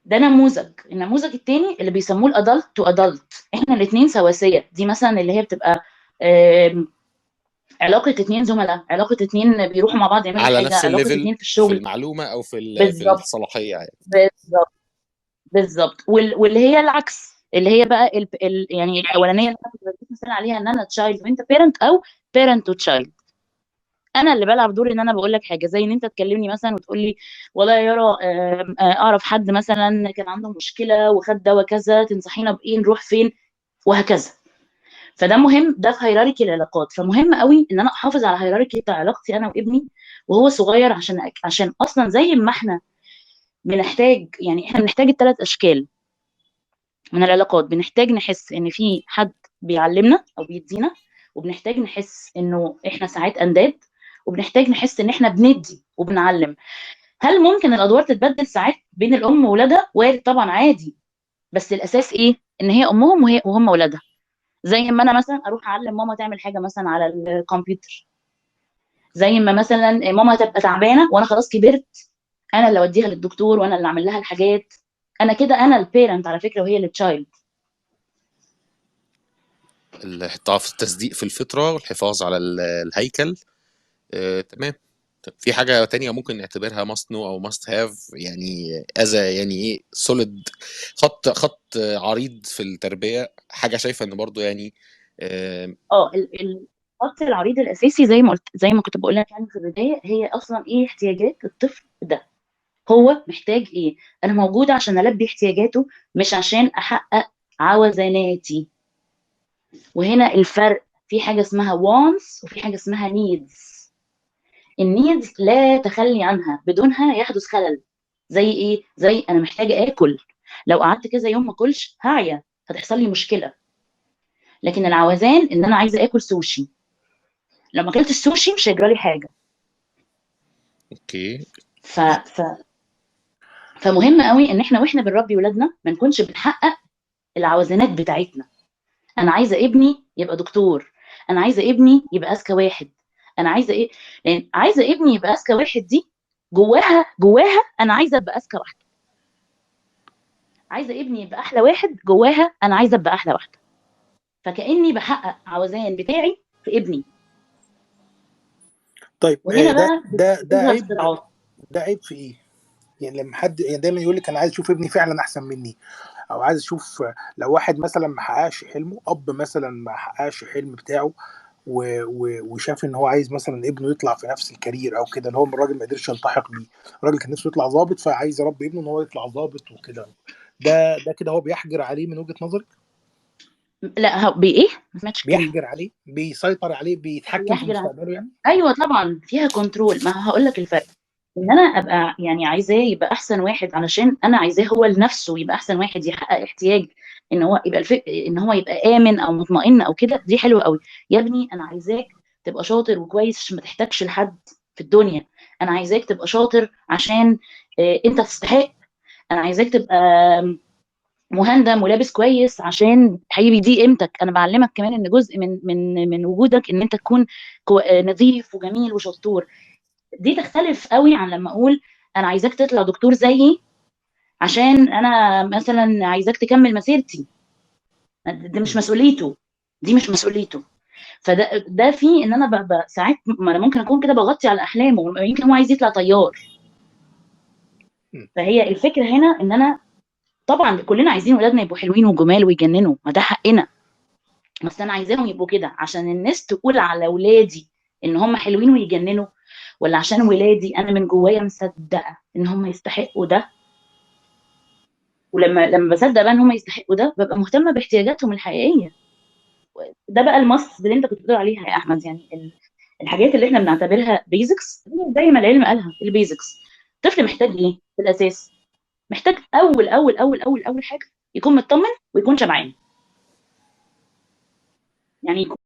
ده نموذج. النموذج التاني اللي بيسموه ال adult to adult، احنا الاثنين سواسية، دي مثلا اللي هي بتبقى علاقة 2 زملاء، علاقة 2 بيروحوا مع بعض يعملوا على حاجة، نفس علاقة ال level 2 في الشغل، في المعلومة او في الصلاحية يعني. بالظبط بالظبط. واللي هي العكس، اللي هي بقى يعني الاولانية اللي انا كنت بديك مثال عليها ان انا child وانت parent، او parent to child، انا اللي بلعب دور ان انا بقول لك حاجة، زي ان انت تكلمني مثلا وتقول لي والله يا يارا اعرف حد مثلا كان عنده مشكلة وخد دواء كذا، تنصحينا بايه، نروح فين، وهكذا. فده مهم، ده في hierarchy العلاقات. فمهم قوي ان انا احافظ على hierarchy بتاع علاقتي انا وابني وهو صغير، عشان اصلا زي ما احنا بنحتاج، يعني احنا بنحتاج ال3 اشكال من العلاقات، بنحتاج نحس ان في حد بيعلمنا او بيدينا، وبنحتاج نحس انه احنا ساعات انداد، وبنحتاج نحس ان احنا بندي وبنعلم. هل ممكن الادوار تتبدل ساعات بين الام وولادها؟ وارد طبعا، عادي، بس الاساس ايه؟ ان هي امهم وهم ولادها. زي ما انا مثلا اروح اعلم ماما تعمل حاجة مثلا على الكمبيوتر، زي ما مثلا ماما تبقى تعبانة وانا خلاص كبرت، انا اللي اوديها للدكتور وانا اللي اعمل لها الحاجات، انا كده انا ال parent على فكرة وهي ال child. التصديق في الفطرة والحفاظ على الهيكل. تمام. طب في حاجة تانية ممكن نعتبرها must know أو must have، يعني as يعني إيه solid خط عريض في التربية، حاجة شايفة إن برضو يعني الخط العريض الأساسي زي ما قلت، زي ما كنت بقول لك يعني في البداية، هي أصلا إيه احتياجات الطفل ده، هو محتاج إيه، أنا موجودة عشان ألبي احتياجاته مش عشان أحقق عوزاناتي. وهنا الفرق، في حاجة اسمها wants وفي حاجة اسمها needs. ال needs لا تخلي عنها، بدونها يحدث خلل. زي ايه؟ زي انا محتاجه اكل، لو قعدت كذا يوم ما اكلش هعيا، هتحصل لي مشكلة. لكن العوزان ان انا عايزه اكل سوشي، لو ما اكلت السوشي مش هيجرى لي حاجة. okay. ف ف فمهم قوي ان احنا واحنا بنربي ولادنا ما نكونش بنحقق العوزانات بتاعتنا. انا عايزه ابني يبقى دكتور، انا عايزه ابني يبقى اذكى واحد، انا عايزه ايه؟ لان عايزه ابني يبقى اذكى واحد دي جواها انا عايزه ابقى اذكى واحدة، عايزه ابني يبقى احلى واحد جواها انا عايزه ابقى احلى واحدة. فكاني بحقق عوزان بتاعي في ابني. طيب وهنا بقى ده عيب، ده عيب في ايه؟ يعني لما حد يعني دايما يقول لك انا عايز اشوف ابني فعلا احسن مني، او عايز اشوف لو واحد مثلا ما حققش حلمه، اب مثلا ما حققش حلم بتاعه وشاف ان هو عايز مثلا ابنه يطلع في نفس ال career او كده، اللي هو الراجل ما قدرش يلتحق بيه، الراجل كان نفسه يطلع ظابط فعايز يربي ابنه ان هو يطلع ظابط وكده، ده كده هو بيحجر عليه من وجهة نظرك؟ لا بايه؟ ما سمعتش. بيحجر عليه، بيسيطر عليه، بيتحكم في مستقبله يعني؟ ايوه طبعا فيها control. ما هقول لك الفرق، ان انا ابقى يعني عايزاه يبقى احسن واحد علشان انا عايزاه هو لنفسه يبقى احسن واحد، يحقق احتياج ان هو يبقى ان هو يبقى امن او مطمئن او كده، دي حلوة قوي. يا ابني انا عايزاك تبقى شاطر وكويس عشان ما تحتاجش لحد في الدنيا، انا عايزاك تبقى شاطر عشان انت تستحق، انا عايزاك تبقى مهندم ولابس كويس عشان حبيبي دي قيمتك. انا بعلمك كمان ان جزء من من من وجودك ان انت تكون نظيف وجميل وشطور. دي تختلف قوي عن لما اقول انا عايزاك تطلع دكتور زيي عشان انا مثلا عايزاك تكمل مسيرتي. ده مش مسؤوليته، دي مش مسؤوليته. فده فيه ان انا ساعات ما انا ممكن اكون كده بغطي على احلامه، يمكن هو عايز يطلع طيار. فهي الفكرة هنا ان انا طبعا كلنا عايزين ولادنا يبقوا حلوين وجمال ويجننوا، ما ده حقنا، بس انا عايزاهم يبقوا كده عشان الناس تقول على ولادي ان هم حلوين ويجننوا، ولا عشان ولادي انا من جوايا مصدقه ان هم يستحقوا ده؟ ولما بصدق بقى ان هم يستحقوا ده، ببقى مهتمة باحتياجاتهم الحقيقية. ده بقى المص اللي انت كنت بتقول عليها يا احمد، يعني الحاجات اللي احنا بنعتبرها basics زي ما العلم قالها ال basics. الطفل محتاج ايه في الاساس؟ محتاج اول اول اول اول اول حاجة يكون مطمن ويكون شبعان، يعني يكون